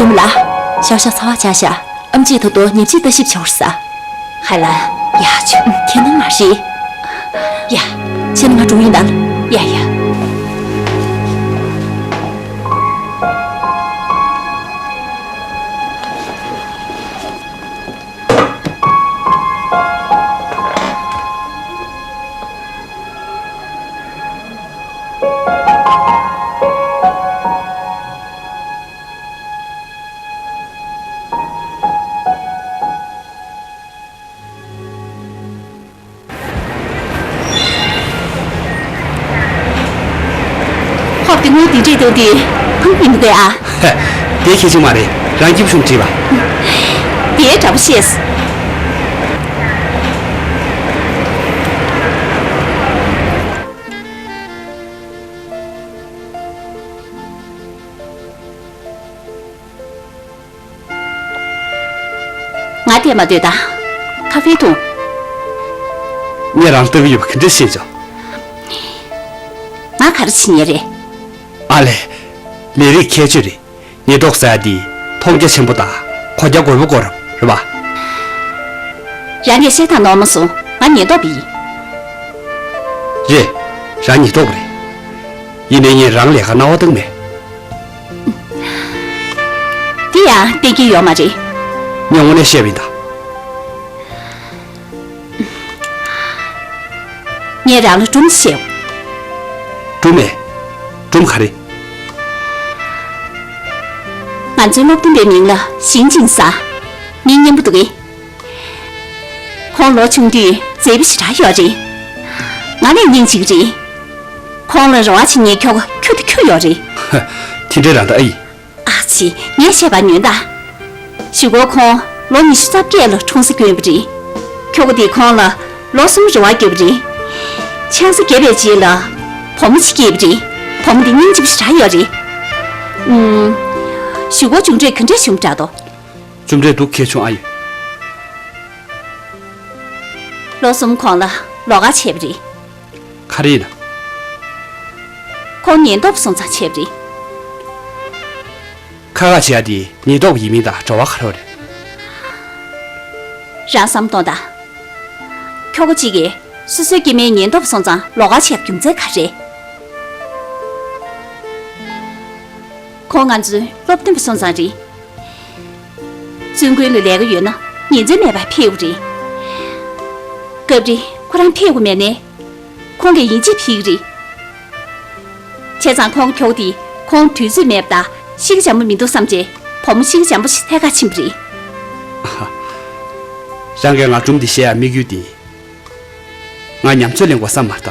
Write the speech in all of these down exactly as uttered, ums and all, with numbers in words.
ཨ་མ་ལགས། ཤག་ཤག་ཚ་བ་ཆགས་ཤག་ཨམ་ཆིས་ད་དུང་ཉལ་ཆས་ལྟ་ཞིབ་བྱེད་དགོས་ཟེར། ཧ་ལ། ཡ་ཆུ་ཁྱེད་ནང་མ་རེད། ཡ། ཕྱི་ནང་ང་འགྲོ་ཡིན་ད། ཡ་ཡ། ཧོབ་དེ་དངུལ་དེ་འདྲས་བཏང་དུས་ཕངས་པོ་ཡིན་འདུག་གས་ཨ། ཧེ། དེ་གལ་ཆེན་མ་རེད། རང་སྐྱིད་པོ་བྱུང་བྲིས་པ། དེའི་འདྲ་པོ་ཤེས། ང་བསྡད་མ་སྡོད་དང་། ཁ་ཧྥེ་འཐུང་། ངས་རང་ལྟ་གི་ཡོད་པ་ག་འདྲས་ཤེས་བྱུང་། ང་ག་རེ་བྱེད་མཁན་རེད། ཨ་ལས། ལས་རིགས་ཁྱད་ཆོས་རེད། ཉེན་རྟོག་ཟེར་ཡ་འདི་མཐོང་རྒྱ་ཆེན་པོ་དང་གོ་རྒྱ་རྒོད་པོ་དགོས་རབས་རེད་པ། རང་གིས་བཤད་སྟངས་ནོར་མ་སོང་། ང་ཉེན་རྟོག་པ་ཡིན། རེད། རང་ཉེན་རྟོག་པ་རེད། ཡིན་ནའི་ངས་རང་ལས་ཀ་སྣང་བ་བཏང་མེད། དེ་ཡང་བསྟན་གྱི་ཡོད་མ་རེད། ངས་དངོས་གནས་བཤད་པ་ཡིན་ད། ངས་རང་ལ་སྒྲུང་བཤད། སྒྲུང་མེད། སྒྲུང་ག་རེ། ང་ཚོའི་སློབ་སྟོན་པའི་མིང་ལ་ཞིང་ཆེན་ས། མིང་སྙན་པོ་འདུག་གས། ཁོང་ལོ་ཆུང་དུས་མཛེས་པོ་ཞེ་དྲག་ཡོད་རེད། ང་ལས་སྙིང་རྗེ་གི་རེད། ཁོང་ལ་རེ་བ་བྱེད་མཁན་ཁྱོ་ག་ཁྱུ་དང་ཁྱུ་ཡོད་རེད། ཧ། དེ་འདྲའི་རང་ད་ཨེ་ཡིན། ཨ་ཙི། ངས་བཤད་པ་ཉོན་དང་། གཞུག་གུ་ཁོང་ལོ་ཉི་ཤུ་རྩ་བརྒྱད་ལ་འཁྲུངས་ས་བསྐྱོན་པ་རེད། ཁྱོ་ག་དེས་ཁོང་ལ་ལོ་གསུམ་རེ་བ་བརྒྱབ་པ་རེད། ཆང་ས་བརྒྱབ་པའི་རྗེས་ལ་བུ་མོ་ཞིག་སྐྱེས་པ་རེད། བུ་མོ་དེ་སྙིང་རྗེ་པོ་ཞེ་དྲག་ཡོད་རེད། ཨུམ། གཞུག་གུ་མཇུག་འབྲས་ག་འདྲས་བྱུང་དྲག་འདུག་མཇུག་འབྲས་སྡུག་གལ་བྱུང་ཨ་ཡོད། ལོ་གསུམ་གོང་ལ་ལོགས་ཀ་བྱས་པ་རེད། ག་རེ་ཡིན་ན། ཁོང་ཉེན་རྟོག་པ་སོང་ཙང་བྱས་པ་རེད། ཁག་ཁག་བྱེད་ཡ་དེ་ཉེན་རྟོག་པ་ཡིན་མིན་དང་འབྲེལ་བ་ག་རེ་ཡོད་རེད། རང་བསམ་གཏོང་དང་། ཁྱོ་ག་གཅིག་གིས་སོ་སོའི་སྐྱེ་དམན་ཉེན་རྟོག་པ་སོང་ཙང་ལོགས་ཀ་བྱས་པའི་རྒྱུ་མཚན་ག་རེ་རེད། ཁོང་ང་ཚོའི་སློབ་སྟོན་པ་སོང་ཙང་རེད། བཙུན་དགོན་ལ་ལས་ཀ་ཡོད་ན་ཉིན་མཚན་མེད་པར་ཕེབས་ཀྱི་རེད། སྐབས་རེ་ཁོ་རང་ཕེབས་དགོས་མེད་ནའི། ཁོང་གིས་ཡིན་གཅིག་ཕེབས་ཀྱི་རེད། བྱས་ཙང་ཁོང་གི་ཁྱོ་ག་དེས་ཁོང་དུས་ཚོད་མེད་པ་དང་གཤིས་ཀ་འཇམ་པོ་མི་འདུག་བསམ་བྱས་བུ་མོ་གཤིས་ཀ་འཇམ་པོ་ཞིག་འཚོལ་ག་ཕྱིན་པ་རེད། རང་གིས་ང་སྒྲུང་འདི་བཤད་ཡ་དམིགས་ཡུལ་དེ། ང་ཉམས་ཚོད་ལེན་དགོས་བསམ་མ་རེད་ད།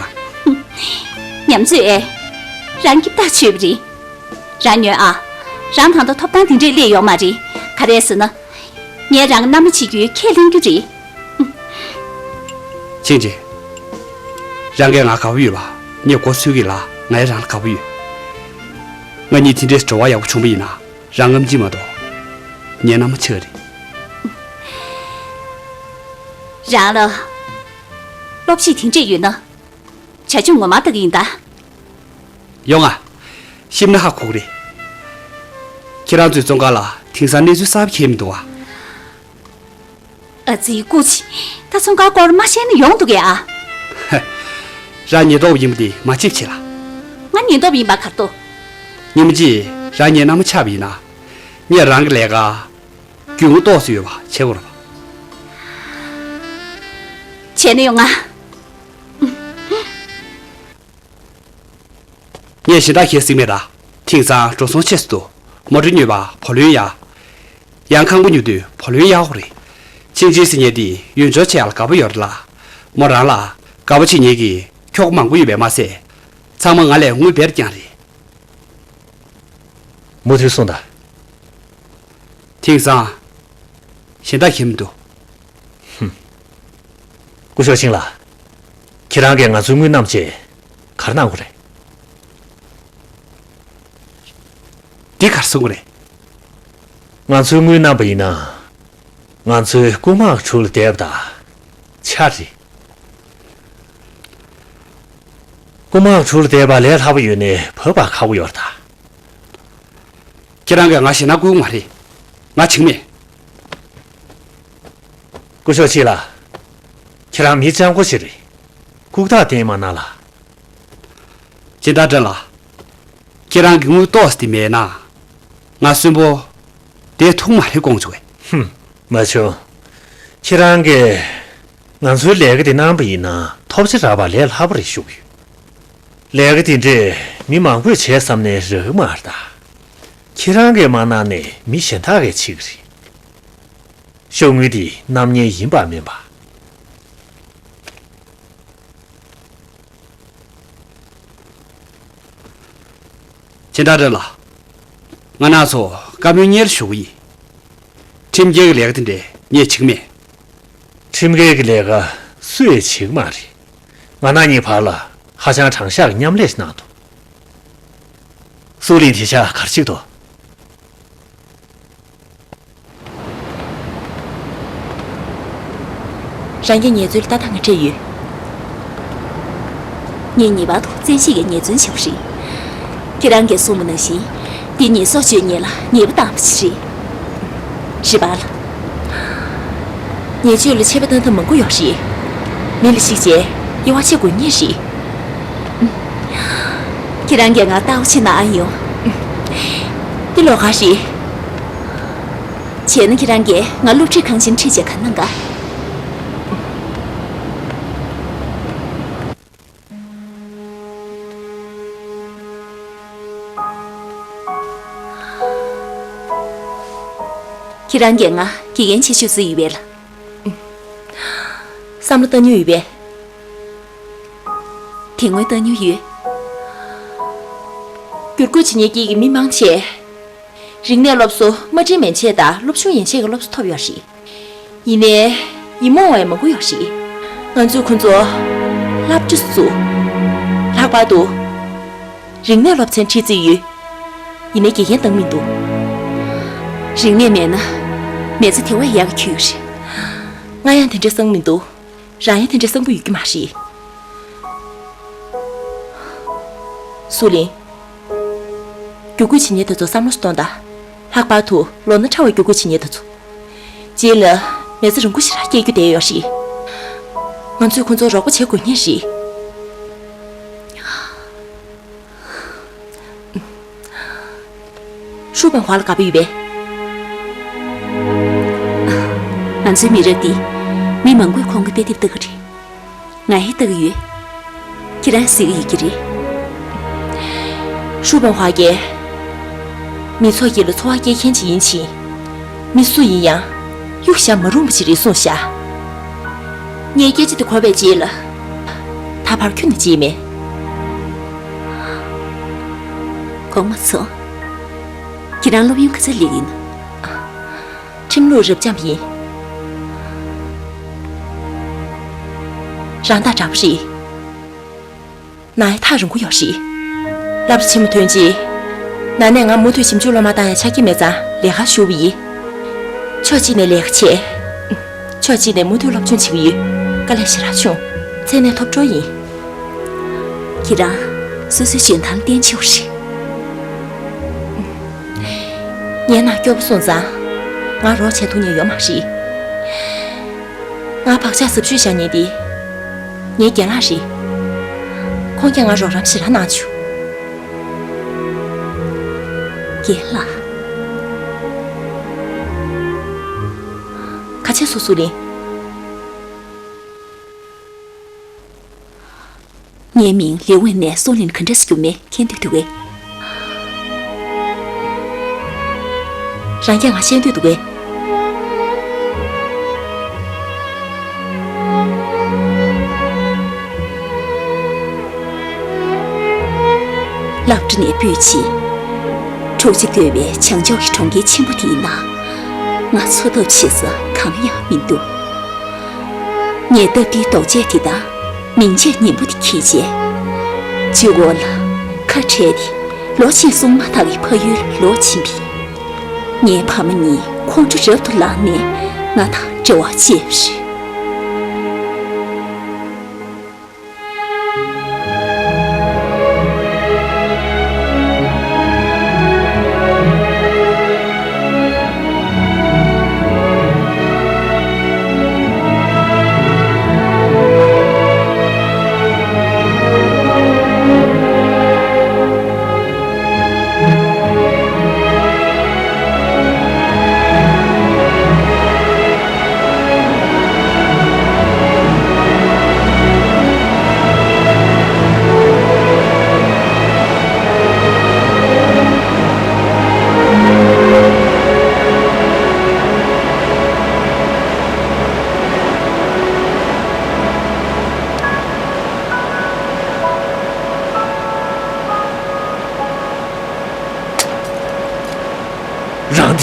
ཉམས་ཚོད་ཨེ། རང་སྐྱིད་ཐག་ཆོད་པ་རེད། རང་ཉོན་ཨ། རང་ད་ལྟ་ཐོབ་ཐང་དེ་འདྲས་སླེབས་ཡོད་མ་རེད། ག་རེ་ཟེར་ན། ངས་རང་གི་མནའ་མ་བྱེད་རྒྱུའི་ཁས་ལེན་རྒྱུ་རེད། ཆིང་ཆིང་། རང་གིས་ང་དགའ་པོ་ཡོད་པ་ངས་མགོ་ཚོས་ཀྱི་ལ། ང་ཡང་རང་ལ་དགའ་པོ་ཡོད། ང་གཉིས་དེ་འདྲའི་འབྲེལ་བ་ཡག་པོ་བྱུང་པ་ཡིན་ན་རང་ངམ་གཅིག་མ་གཏོགས་ངའི་མནའ་མ་ཆགས་རེད། རང་ལ་སློབ་གཞི་དེ་འདྲས་ཡོད་ན། བྱ་སྤྱོད་ངོ་མ་ལྟ་གི་ཡིན་ད། ཡོང་ང་། ཤེས་ན་ཧ་གོ་གི་རེད། ཁྱེད་རང་ཚོའི་བཙོན་ཁང་ལ་དེང་སང་གནས་ཚུལ་གསར་པ་གང་ཡང་མི་འདུག་ཨ། ཨ་ཙི་སྐུ་མཁྱེན། ད་བཙོན་ཁང་སྐོར་མ་བཤད་ན་ཡོང་འདུག་གས་ཨ། ཧེ། རང་ཉེན་རྟོག་པ་ཡིན་པ་དེ་མ་བརྗེད་བྱས་ལ། ང་ཉེན་རྟོག་པ་ཡིན་པ་ག་རེ་འདུག་ཉི་མ་གཅིག་རང་ངའི་མནའ་མ་ཆགས་པ་ཡིན་ན། ངས་རང་གི་ལས་ཀ་རྒྱུན་ཏོག་ཙམ་ཡོད་པ་བྱེད་དགོས་རེད་པ། བྱས་ན་ཡོང་ང་། ངས་གཞན་དག་གང་ཡང་གཟིགས་མེད་ད། དེང་སང་འགྲོ་སོང་ཆེ་ཙམ་འདུག་མོ་ཊ་ཉོས་པ་བུ་ལོན་ཡག་ཡང་ཁང་པ་ཉོ་དུས་བུ་ལོན་ཡག་པོ་རེད། ཆིང་ཆིང་ཟེར་མཁན་དེ་ཡོན་ཆབ་བྱེད་ཡག་ལ་དགའ་པོ་ཡོད་རེད་ལ། མོ་རང་ལ་དགའ་པོ་བྱེད་མཁན་གྱི་ཁྱོ་ག་མང་པོ་ཡོད་པས་མ་ཟད། ཚང་མ་ང་ལས་དངུལ་བེར་རྐྱང་རེད། མུ་མཐུད་གསུངས་དང་། དེང་སང་གཞན་དག་གང་ཡང་མི་འདུག་ཧུམ། སྐུ་ཞབས་ཆིང་ལགས། ཁྱེད་རང་གིས་ང་ཚོའི་དངུལ་བསྣམས་བྱས་ག་རེ་གནང་དགོས་རེད། འདི་ག་རེ་གསུང་གི་རེད། ང་ཚོའི་དངུལ་བསྣམས་པ་ཡིན་ན། ང་ཚོའི་རྐུ་མ་གི་གྲུ་ལ་བསྡད་པ་དང་ཆ་རེད། རྐུ་མ་གི་གྲུ་ལ་བསྡད་པ་ལས་སླ་པོ་ཡོད་ནའི་བབས་པ་ཁག་པོ་ཡོད་རེད་ད། ཁྱེད་རང་གིས་ང་ཞེད་སྣང་སྐུལ་གྱི་མ་རེད། ང་བྱེད་ཀྱི་མེད། སྐུ་ཞབས་ཆེ་ལགས། ཁྱེད་རང་མི་སྤྱང་པོ་ཞིག་རེད། ལྐུགས་རྟགས་བསྟན་མ་གནང་ལ། སྦྱིན་བདག་བཀྲ་ལགས། ཁྱེད་རང་གིས་དངུལ་ཏོག་ཙམ་དེ་མེད་ན། ང་གསོན་པོ་བསྡད་ཐུབ་མ་རེད་དགོངས་བྱུང་བས། ཧུམ། མ་བྱུང་། ཁྱེད་རང་གིས་ང་ཚོའི་ལས་ཀ་དེ་གནང་པ་ཡིན་ན་ཐོབ་ཆ་རག་པ་ལས་སླ་པོ་རེད་ཞུ་གི་ཡོད། ལས་ཀ་དེ་འདྲས་མི་མང་པོས་བྱས་བསམ་ནས་རག་གི་མ་རེད་ད། ཁྱེད་རང་གིས་མ་གནང་ནས་མི་གཞན་དག་གིས་བྱེད་ཀྱི་རེད། ཤོག་དངུལ་འདི་རྣམ་གཉེར་ཡིན་པ་མིན་པ། སྦྱིན་བདག་བཀྲ་ལགས། ང་རང་ཚོ་བཀའ་མོལ་གཉེར་ཞུ་གི་ཡིན། ཁྲིམས་འགལ་གྱི་ལས་ཀ་དེ་འདྲས་ངས་བྱེད་ཀྱི་མེད། ཁྲིམས་འགལ་གྱི་ལས་ཀ་སུས་བྱེད་ཀྱི་མ་རེད། ང་རང་གཉིས་བར་ལ་ཧ་ཅང་དྲང་གཞག་གི་མཉམ་ལས་ཤིག་གནང་འདུག་སུའུ་ལིན་དེ་ཤག་ག་རེ་བྱེད་ཀྱི་འདུག་རང་གིས་ངལ་རྩོལ་ལྟ་སྟངས་ངས་སྤྲད་ཡོད། ངས་ངེས་པར་དུ་བཙན་ཤེད་ཀྱིས་ངལ་རྩོལ་བྱས་པ་རེད། ཁྱེད་རང་གིས་གསུངས་པ་ནང་བཞིན། འདི་ཉེས་གསོག་གཅོད་མཁན་ལ་ཉེས་པ་བཏང་བ་ཞིག་རེད། རེད་པ་ལགས། ཉེས་གཅོད་ལ་ཆད་པ་བཏང་ཐབས་མང་པོ་ཡོད་རེད། མི་ལ་གཞིགས་བྱས་དབྱེ་བ་ཕྱེ་དགོས་ངེས་རེད། ཁྱེད་རང་གིས་ང་ལྟ་བ་བྱེད་ན་ཨ་ཡོང་། འདི་ལོགས་ཀ་རེད། བྱས་ན་ཁྱེད་རང་གིས་ང་སློབ་ཁྲིད་ཁང་ཆེན་ཁྲིད་བྱས་ག་གནང་ག་ཁྱེད་རང་གིས་ང་དགེ་རྒན་བྱེད་ཤོག་ཟེར་ཡོད་པས་ལགས། བསམ་བློ་བཏང་མྱོང་ཡོད་པས། དེ་སྔོན་བཏང་མྱོང་ཡོད། བསྒྱུར་བཀོད་བྱེད་མཁན་དཀྱིལ་གྱི་མི་མང་ཆེ། རིག་གནས་སློབ་གསོ་མ་འགྲིག་མན་ཆད་དང་སློབ་ཆུང་ཡན་ཆད་ཀྱི་སློབ་གསོ་ཐོབ་ཡོད་རེད། ཡིན་ནའི། ཡིག་རྨོངས་པ་ཡང་མང་པོ་ཡོད་རེད། ང་ཚོས་ཁོ་ཚོ་སློབ་གྲྭ་བཙུགས། ལྷག་པར་དུ། རིག་གནས་སློབ་ཚན་ཁྲིད་རྩིས་ཡོད། ཡིན་ནའི་དགེ་རྒན་བཏང་མི་འདུག་རིག་གནས་མེད་ན། མི་ཚེ་དེ་བས་ཡག་གི་ཁྱོད་རེད། ང་ཡང་དེ་འདྲ་བསམ་མི་འདུག་རང་ཡང་དེ་འདྲ་བསམ་གྱི་ཡོད་ཀྱི་མ་རེད། སུའུ་ལིན། བསྒྱུར་བཀོད་བྱེད་མཁན་དེ་ཚོ་བསམ་བློ་ཞིག་གཏོང་དང་། ལྷག་པར་དུ་ལོ་ན་ཕྲ་བའི་བསྒྱུར་བཀོད་བྱེད་མཁན་དེ་ཚོ། རྗེས་ལ་མི་ཚེ་རིང་པོ་ཞིག་རག་སྐྱེལ་རྒྱུ་བསྡད་ཡོད་རེད། ང་ཚོས་ཁོ་ཚོར་རོགས་པ་བྱེད་དགོས་ངེས་རེད། ཧྲུའུ་པན་ཧྭ་ལ་དགའ་པོ་ཡོད་པས། ང་ཚོའི་མི་རབས་འདིས་མི་མང་པོས་ཁོང་གི་དཔེ་དེབ་ལྟ་གི་རེད། ང་ཡང་ལྟ་གི་ཡོད། ཁྱེད་རང་གཟིགས་ཀྱི་ཡོད་ཀྱི་རེད། ཧྲུའུ་པན་ཧྭ་གིས། མི་ཚོགས་དཀྱིལ་ལ་འཚོ་བ་སྐྱེལ་མཁན་ཅིག་ཡིན་ཕྱིན། མི་སུ་ཡིན་ཡང་གཡུག་བཞག་མ་རུང་བ་ཅིག་རེད་གསུངས་བཞག་ངས་སྐད་ཆ་དེ་གོ་བའི་རྗེས་ལ། ད་བར་ཁྱོན་ནས་བརྗེད་མེད། གོང་མ་ཚོ། ཁྱེད་རང་སློབ་ཡོན་ག་ཚོད་སླེབས་ཡིན། ཁྲིམས་ལུགས་རབ་འབྱམས་ཡིན། རང་ཐག་དྲག་པོ་རེད། ནའི་ཐག་རིང་པོ་ཡོད་རེད། སློབ་གྲྭ་ཆེན་མོ་ཐོན་རྗེས། ན་ནས་ང་མུ་མཐུད་ཞིབ་འཇུག་སློབ་མ་བཏང་ཡ་ཆགས་ཀྱི་མེད་ཙང་ལས་ཀར་ཞུགས་པ་ཡིན། ཕྱོགས་གཅིག་ནས་ལས་ཀ་བྱས། ཕྱོགས་གཅིག་ནས་མུ་མཐུད་སློབ་སྦྱོང་བྱེད་ཀྱི་ཡོད། དཀའ་ལས་ཞེ་དྲག་བྱུང་། མཚན་གནས་ཐོབ་འགྲོ་ཡིན། ཁྱེད་རང་། སོ་སོའི་འཇོན་ཐང་བརྟན་ཆོག་རེད། ངའི་ནང་སྐྱོ་པོ་སོང་ཙང་། ང་རོགས་བྱེད་ཐུབ་མཁན་ཡོད་མ་རེད། ང་བག་ཆགས་ཟབ་ཤོས་བཞག་མཁན་དེ། ངའི་རྒན་ལགས་རེད། ཁོང་གིས་ང་རོགས་རམ་ཞེ་དྲག་གནང་བྱུང་། རྒན་ལགས། ཁ་ཆེ་སོ་སོ་ལིན། ངའི་མིང་ལིའུ་ཝེན་ནས་སུའུ་ལིན་ག་འདྲ་ཞིག་གྱུར་མེད་མཁྱེན་འདོད་འདུག་གས། རང་རྐྱང་ང་ཤེས་འདོད་འདུག་གས། སློབ་གྲྭ་ནས་སྤོས་རྗེས། འཁྲུག་ཆ་དོད་པའི་བྱང་ཕྱོགས་ཀྱི་གྲོང་ཁྱེར་ཆེན་པོ་དེའི་ནང་། ང་འཚོ་ཐབས་བྱེད་ས་གང་ཡང་མི་འདུག་ངས་སྟབས་བདེའི་རྡོ་གཅལ་དེ་དང་མིང་ཆད་ངན་པ་དེ་འཁྱེར་བྱས། གཅིག་འོག་ལ་ཁ་བྲལ་ཏེ་ལོ་གཅིག་སོང་མ་ཐག་གི་ཕ་ཡུལ་ལ་ལོག་ཕྱིན་པས། ངའི་ཕ་མ་གཉིས་ཁོང་ཁྲོ་རབ་ཏུ་ལངས་ནས་ང་དང་འབྲེལ་བ་བཅད་པ་རེད།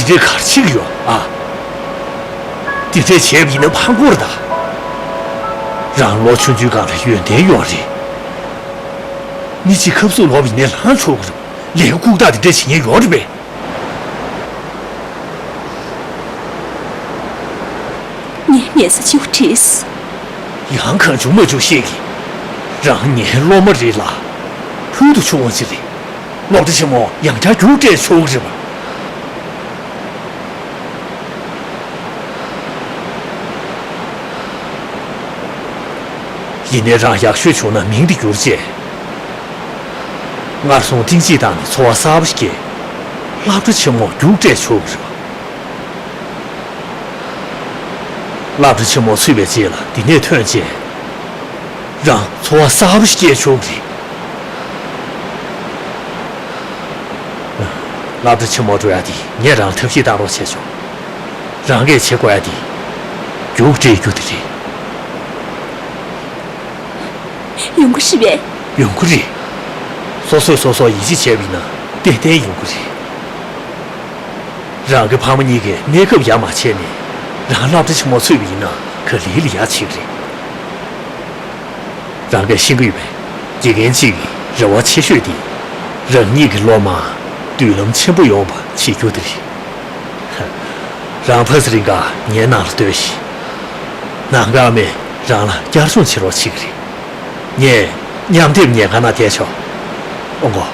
འདི་འདྲས་ག་རེ་བྱེད་ཀྱི་ཡོད་ཨ། འདི་འདྲས་བྱས་པ་ཡིན་ན་ཕངས་པོ་རེད་ད། རང་ལོ་ཆུང་ཆུང་སྒང་ལ་ཡོན་ཏན་ཡོད་རེད། མི་གཅིག་ཁབ་སུ་ལོག་པ་ཡིན་ན་ལངས་ཆོག་གི་རེད། ལས་ཀ་ལྐུགས་རྟགས་འདི་འདྲས་བྱེད་མཁན་ཡོད་རེད་པས། ངས་མེད་ས་ཅིག་བྲིས། ཡང་གང་བྱུང་མ་བྱུང་བཤད་ཀྱི། རང་ངའི་སློབ་མ་རེད་ལ། ཕུལ་དུ་བྱུང་བ་ཅིག་རེད། སློབ་གྲྭ་ཆེན་མོ་ཡང་བསྐྱར་རྒྱུགས་སྤྲད་ཆོག་གི་རེད་པ། ཡིན་ནའི་རང་ཡག་ཤོས་བྱུང་ན་མིང་འདི་བསྒྱུར་བྱས། སྔར་སོང་ཏིང་ཅི་བཏང་ནས་འཚོ་བ་གསར་པ་ཞིག་སྐྱེལ། སློབ་གྲྭ་ཆེན་མོ་རྒྱུགས་སྤྲད་ཆོག་གི་རེད་པ། སློབ་གྲྭ་ཆེན་མོ་ཚུད་པའི་རྗེས་ལ་འདི་ནས་ཐོན་རྗེས། རང་འཚོ་བ་གསར་པ་ཞིག་སྐྱེལ་ཆོག་གི་རེད། སློབ་གྲྭ་ཆེན་མོ་འགྲོ་ཡ་དེ་ངས་རང་ལ་ཐབས་ཤེས་བཏང་རོགས་བྱས་ཆོག་རང་གིས་བྱེད་དགོས་ཡ་དེ་རྒྱུགས་སྤྲད་རྒྱུ་དེ་རེད། ཡོང་གི་རེད་པས། ཡོང་གི་རེད། སོ་སོས་སོ་སོར་ཡིད་ཆེས་བྱས་པ་ཡིན་ན་ཏན་ཏན་ཡོང་གི་རེད། རང་གི་ཕ་མ་གཉིས་ཀས་གནས་སྐབས་ཡ་མ་བྱས་ནས་རང་སློབ་གྲྭ་ཆེན་མོ་ཚུད་པ་ཡིན་ན་ག་ལེ་ལ་ཡ་ཆེ་གི་རེད། རང་གིས་ཤེས་ཀྱི་ཡོད་པས། དགེ་རྒན་གཅིག་གི་རེ་བ་ཆེ་ཤོས་དེ་རང་ཉིད་ཀྱི་སློབ་མ་མདུན་ལམ་ཆེན་པོ་ཡོང་བ་བྱེད་རྒྱུ་དེ་རེད། རང་ཕ་ཚ་རིང་ག་ངའི་ནང་ལ་སྡོད་ཤིག་ནང་ཁང་མས་རང་ལ་བསྐྱར་སྦྱོང་བྱེད་རོགས་བྱེད་ཀྱི་རེད། ངས་མཉམ་སྡེབ་ཉལ་ཁང་ནང་བསྡད་ཆོག་ཨོ་མགོ།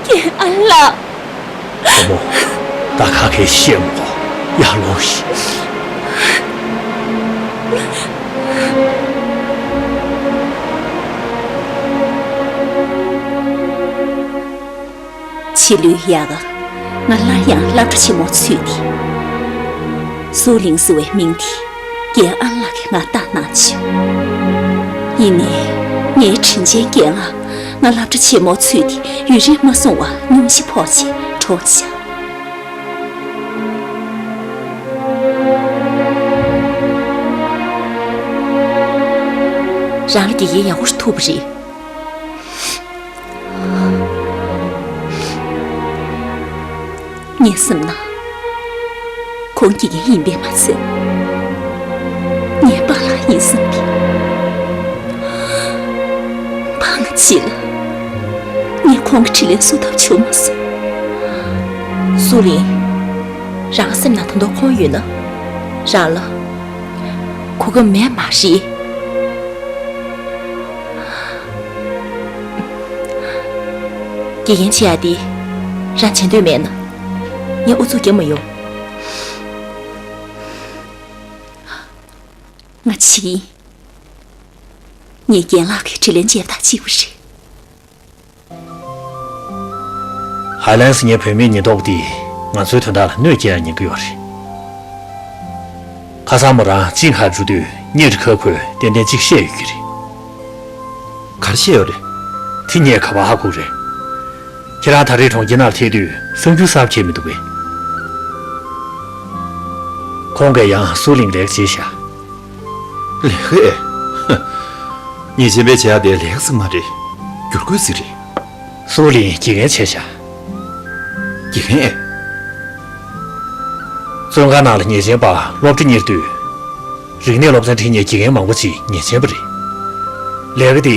རྒན་ཨ་ལགས། བུ་མོ། ད་ཁ་ཁའི་བཤད་མོ། ཡར་ལོངས་ཤིག་ཕྱི་ལོའི་ཡ་ག་ང་སླར་ཡང་སློབ་གྲྭ་ཆེན་མོར་ཚུད་དེ། སུའུ་ལིང་ཟེར་བའི་མིང་དེ་རྒན་ཨ་ལགས་ཀྱིས་ང་བཏགས་གནང་བྱུང་། ཡིན་ནའི། ངའི་དྲིན་ཅན་རྒན་ལགས་ང་སློབ་གྲྭ་ཆེན་མོར་ཚུད་དེ་ཡུན་རིང་མ་སོང་བར་སྙུང་གཞི་ཕོག་བྱས་གྲོངས་བཞག་རང་ལ་དགེ་རྒན་ཡག་པོ་ཞིག་ཐུག་པ་རེད། ངས་བསམ་ན། ཁོང་དགེ་རྒན་ཡིན་པས་མ་ཚད། ངའི་པཱ་ལགས་ཡིན་བསམ་པས། ཕ་མ་རྗེས་ལ། ངས་ཁོང་གི་དྲིན་ལན་གསོ་ཐབས་བྱུང་མ་སོང་། སུའུ་ལིང་། རང་སེམས་ནང་ད་དུང་ཁོང་ཡོད་ན། རང་ལ། གོ་སྐབས་མེད་མ་རེད། དགེ་རྒན་བྱེད་ཡ་དེ་རང་བྱེད་འདོད་མེད་ན། ངས་ཨུ་ཚུགས་རྒྱབ་མ་ཡོང་། ང་བྱེད་ཀྱི་ཡིན། ངས་རྒན་ལགས་ཀྱི་དྲིན་ལན་འཇལ་སྟངས་གཅིག་པ་རེད། ཧའེ་ལན་སི་ཉའི་བུད་མེད་ཉེན་རྟོག་པ་དེས་ང་ཚོའི་དོན་དག་ལ་གནོད་སྐྱེལ་ཡ་ཉེན་ཁ་ཡོད་རེད། ཁ་སང་མོ་རང་ཅིང་ཧའེ་འགྲོ་དུས་གཉེར་ཁ་ཁོས་ཏན་ཏན་གཅིག་བཤད་ཡོད་ཀྱི་རེད། ག་རེ་བཤད་ཡོད་རེད། དེ་ངས་ག་པར་ཧ་གོ་རེད། ཁྱེད་རང་ད་རེས་གྲོང་ཁྱེར་ནང་ལ་ཐད་དུས་གསར་འགྱུར་གསར་པ་མཁྱེན་མི་འདུག་གས། ཁོང་གིས་ཡང་སུའུ་ལིང་ལས་ཀ་བྱས་ཤག་ལས་ཀ་ཨེ། ཧ། ཉེས་ཅན་པས་བྱ་ཡ་དེ་ལས་ཀ་ཟིག་མ་རེད། བསྒྱུར་བཀོད་ཟིག་རེད། སུའུ་ལིང་དགེ་རྒན་བྱས་ཤག་དགེ་རྒན་ཨེ། བཙོན་ཁང་ནང་ལ་ཉེས་ཅན་པ་སློབ་གྲྭ་གཉེར་དུས། རིག་གནས་སློབ་ཚན་ཁྲིད་མཁན་དགེ་རྒན་མང་པོ་ཅིག་ཉེས་ཅན་པ་རེད། ལས་ཀ་དེ་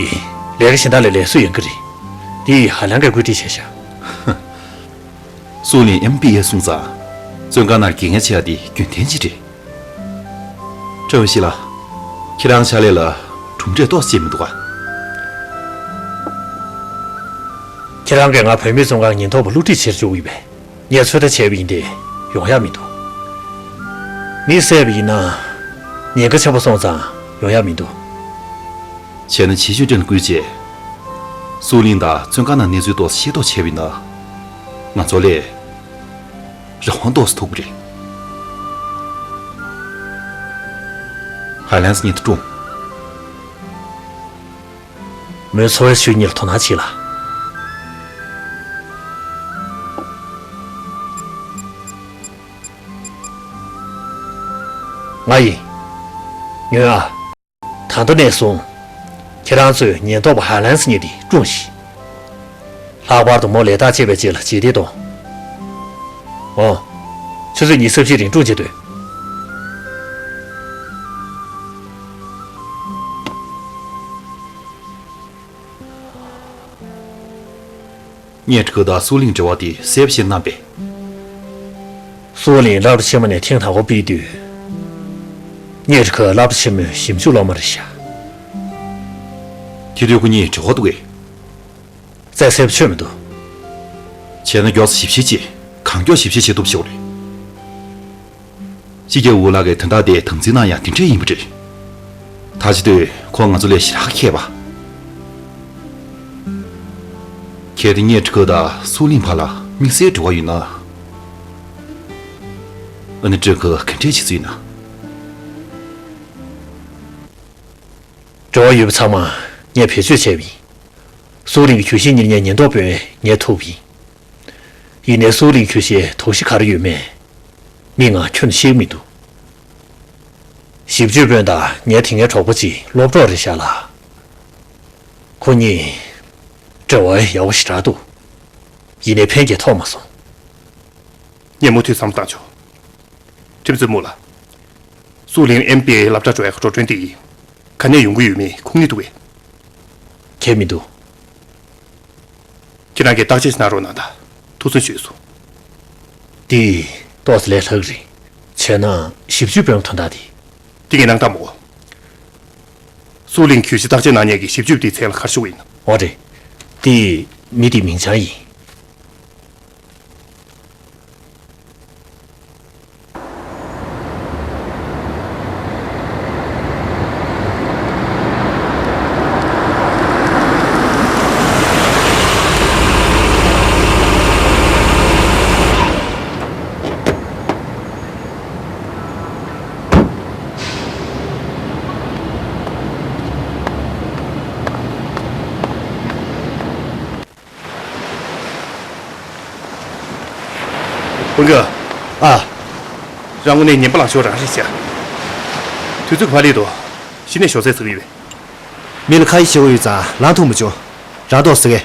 ལས་ཀ་གཞན་དག་ལས་ལས་བཟོ་ཡོང་གི་རེད། དེ་ཧ་ལམ་གྱིས་བཀོད་སྒྲིག་བྱས་ཤག་སུའུ་ལིང་ཨེམ་བི་ཨེ་སོང་ཙང་། བཙོན་ཁང་ནང་དགེ་རྒན་བྱེད་ཡ་དེ་རྒྱུན་ལྡན་ཅིག་རེད། ཀྲོའུ་ཞི་ལགས། ཁྱེད་རང་ཕྱག་ལས་ལ་གྲུབ་འབྲས་ཏོག་ཙམ་མི་འདུག་ག་ཁྱེད་རང་གིས་ང་བུད་མེད་བཙོན་ཁང་ཉེན་རྟོག་པ་བསླུ་བྲིད་བྱེད་བཅུག་ཡིན་པས། ངས་ཚོད་ལྟ་བྱས་པ་ཡིན་ཏེ། ཡོང་ཡ་མི་འདུག་མི་བསད་པ་ཡིན་ན། ཉེན་ཁ་ཆེན་པོ་སོང་ཙང་ཡོང་ཡ་མི་འདུག་བྱས་ན་ཆེ་ཤོས་ཀྱང་བསྐུལ་རྗེས། སུའུ་ལིང་དང་བཙོན་ཁང་ནང་གནས་ཚུལ་ཏོག་ཙམ་ཤེས་རྟོགས་བྱས་པ་ཡིན་ན། ང་ཚོ་ལས་རང་དབང་ཏོག་ཙམ་ཐོབ་ཀྱི་རེད། ཧའེ་ལན་སི་ཉིད་དུ་ཀྲུང་། མོའི་འཚོ་བའི་ཆོས་ཉིད་ལ་དོ་སྣང་བྱེད་ལ། ང་ཡིན། ཉོན་ཨ། ད་ལྟ་ནས་བཟུང་། ཁྱེད་རང་ཚོས་ཉེན་རྟོག་པ་ཧའེ་ལན་སི་ཉིད་དེ་ཀྲུང་ཞིག་ལྷག་པར་དུ་མོ་ལས་ཐག་བཅད་པའི་རྗེས་ལ་བྱེད་གཏེ་གཏོང་། འོ། ཆུ་ཚོད་ཉི་ཤུ་རྩ་བཞི་རིང་སྒྲུང་བྱེད་དུས། གཉེན་སྒྲིག་ཁུལ་དང་སུའུ་གླིང་འབྲེལ་བ་དེ་གསལ་པོ་ཞིག་གནང་པས། སུའུ་གླིང་སློབ་གྲྭ་ཆེན་མོ་ནས་ཐེངས་དང་པོ་ཕེབས་དུས། གཉེན་སྒྲིག་ཁུལ་སློབ་གྲྭ་ཆེན་མོའི་ཞིབ་འཇུག་སློབ་མ་རེད་ཤག་དེ་དུས་ཁོ་གཉིས་འབྲེལ་བ་འདུག་གས། རྩ་གསལ་པོ་ཆོད་མི་འདུག་བྱས་ན་མགྱོགས་སུ་ཞིབ་བཤེར་བྱེད། གང་མགྱོགས་ཞིབ་བཤེར་བྱེད་ཐུབ་ཞིག་རེད། སྤྱི་ཁྱབ་ཝུའུ་ལགས་ཀྱིས་དོན་དག་དེ་དམ་འཛིན་གནང་ཡག་དེ་འདྲས་ཡིན་པ་རེད། ད་བྱེད་དུས་ཁོ་ང་ཚོ་ལས་ཞེ་དྲག་མཁས་པ། གལ་ཏེ་གཉེན་སྒྲིག་ཁུལ་དང་སུའུ་གླིང་བར་ལ་དམིགས་བསལ་འབྲེལ་བ་ཡོད་ན། ཨ་ནི་སྒྲིག་ཁུལ་ག་འདྲས་བྱེད་རྩིས་ཡིན་ན། འབྲེལ་བ་ཡོད་པ་ཚང་མ་ངས་བེད་སྤྱོད་བྱས་པ་ཡིན། སུའུ་གླིང་གི་གྱོད་གཞི་གཉེར་མཁན་ཉེན་རྟོག་དཔོན་ངས་ཐུག་པ་ཡིན། ཡིན་ནའི་སུའུ་གླིང་གྱོད་གཞིའི་དོགས་གཞི་ག་རེ་ཡོད་མེད། མི་ང་ཁྱོན་ནས་ཤེས་ཀྱི་མི་འདུག་ཞིབ་དཔྱོད་དཔོན་དང་ངའི་དེ་སྔའི་གྲོགས་པོ་གཅིག་སློབ་གྲོགས་རེད་ཤག་ལ། ཁོ་གཉིས་འབྲེལ་བ་ཡག་པོ་ཞེ་དྲག་འདུག་ཡིན་ནའི་ཕན་གྱི་ཐོགས་མ་སོང་། ངས་མུ་མཐུད་བསམ་བློ་བཏང་ཆོག་ཁྲིམས་རྩོད་མུ་ལ། སུའུ་གླིང་ཨེམ་པི་ཨེ་སློབ་གྲྭ་འགྲོ་ཡག་གི་འགྲོ་གྲོན་དེ་ཡིན། ག་ནས་ཡོང་གི་ཡོད་མེད་ཁུངས་སྣེ་འདུག་གས། གལ་མི་འདུག་ཁྱེད་རང་གིས་བརྟག་དཔྱད་གནང་རོགས་གནང་དང་། ཐུགས་བསམ་ཞུས་སོང་། འདི་ཏོག་ཙམ་ལས་སླ་གི་རེད། བྱས་ན་ཞིབ་དཔྱོད་དཔོན་དོན་དག་འདི། འདི་ངས་གནང་དང་མོ། སུའུ་གླིང་གྱོད་གཞི་བརྟག་དཔྱད་གནང་མཁན་གྱི་ཞིབ་དཔྱོད་པའི་མཚན་ལ་ག་རེ་ཞུ་དགོས་ཡིན་ནམ། འོ་རེད། འདི་མི་དེའི་མིང་བྱང་ཡིན། ཧུན་གི། ཨ། རང་དངོས་གནས་ངན་པ་ལངས་ཤོར་རང་རེད་ཤག་དུས་ཚོད་ཕར་སླེབས་འདུག་གཞི་ནས་ཞོགས་ཟས་ཟ་གི་ཡོད། མི་ལ་ཁ་ཡིག་བྱེད་དགོས་ཡོད་ཙང་ལངས་ཐུབ་མ་བྱུང་། རང་ཏོག་ཟ་གི།